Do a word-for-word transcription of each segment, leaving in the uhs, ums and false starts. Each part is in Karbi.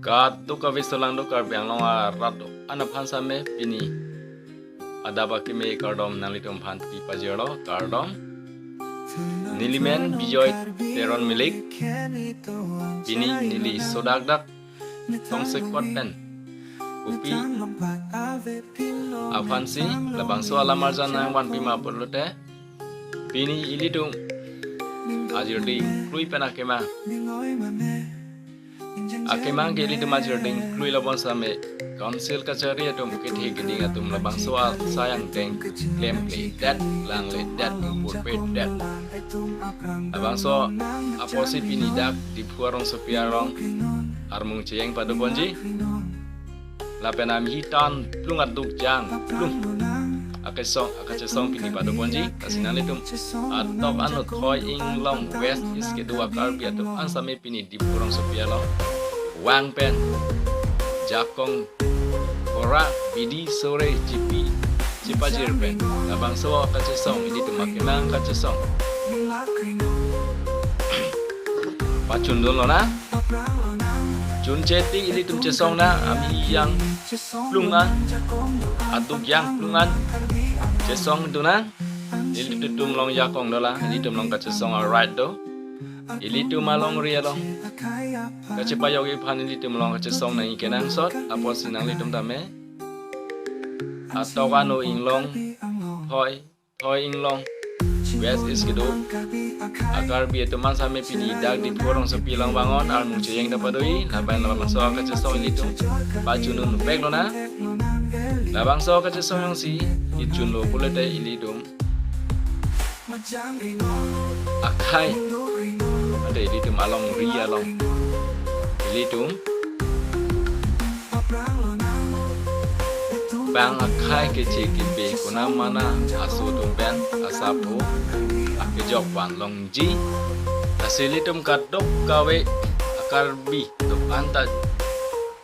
Kadokave solangdo Karbi Anglong arat do-an aphan same pini adap akeme kardom nanglitum aphan pipajirlo, kardom. Nelimen Bijoy Teron Milik. Pini neli sodakdak tongsekot pen kopi aphansi labangso alam arjan nangvanpima pulote, pini ilitum ajirding klui pen akemang, akemang ke ilitum ajirding klui labon same Council kachari atum, kethe keding atum labangso asai angdeng klemkledet, langledet, ingpurpedet. Labangso apotsi pini dak Diphu arongsopi along armung cheyeng padoponji. Lapen amhi tan plung aduk jang plung akesong, akachesong pini padoponji. Lasi nanglitum atok anut thoi inglong West East kedo a-Karbi atum an same pini Diphu arongsopi along vang pen jakong, kora, bidi, sore chipi chipajir pen labangso akachesong, ilitum akemang kachesong pachundun lonang. Chunche ti ilitum chesong nang, amhi jang plung an, aduk jang plung an chesongdun nang. Ilitum along jakong dolang, ilitum along kachesong a-right do. Ilitum alongri along kachepajokji aphan ilitum along kachesong nangji kenangsot. Apotsi nanglitum tame atok anut inglong thoi, thoi inglong West East kedo a-Karbi atum an same pini dak Diphu arongsopi along vangon armung cheyeng ta padoji. Lapen labangso akachesong ilitum pachundun vek lonang. Labangso akachesong jongsi ichunlo pulote ilitum akhai, ante ilitum alongri along ilitum bang akhai keche kebi konamana aso atum pen asapo akejok van longji. Lasi ilitum kadokave a-Karbi do-an ta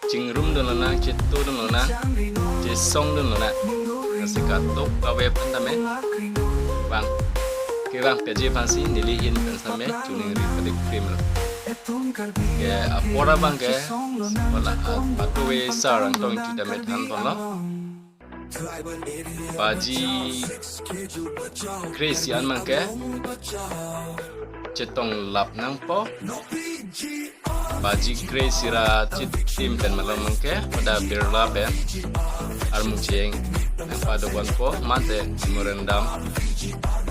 chingrumdun lonang, chetodun lonang, chesongdun lonang. Lasi kadokave aphan tame vang, kevang keji aphansi neli ahin pen same choningri padik primlo. Ke apor abang ke wala a-, atuve sar angtong iti tame thanponlo. Baji kre-isi an abang ke chetong lap nangpo. Baji kre-isi ra chitim pen malom abang ke pada Birla pen armung cheyeng nangpadoponpo, mate memorandum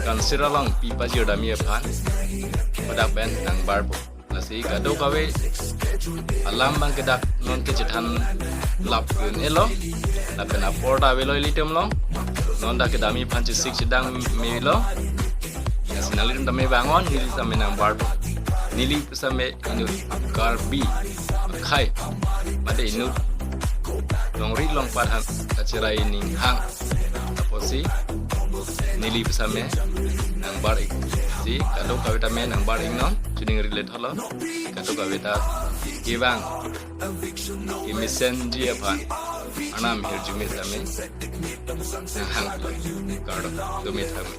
Council along pipajir damji aphan pada pen nangbarpo. Lasi kadokave alam abang ke dak non ke chethan lap un-elo. Lapen apor ta avelo ilitum along. Non dak kedamji aphan chesik chedang melo. Lasi nanglitum tame vangon, neli tame nangbar. Neli same inut Karbi akhai, mate inut longri longpat aphan kacherai ning hang. Apotsi neli same nangbar-ik. Si kadokave tame nangbar-iknon, choningri le thotlo. Kadokave ta kevang, kemesenji aphan arnam hirjume tame nanghang. Kardom, dome tame.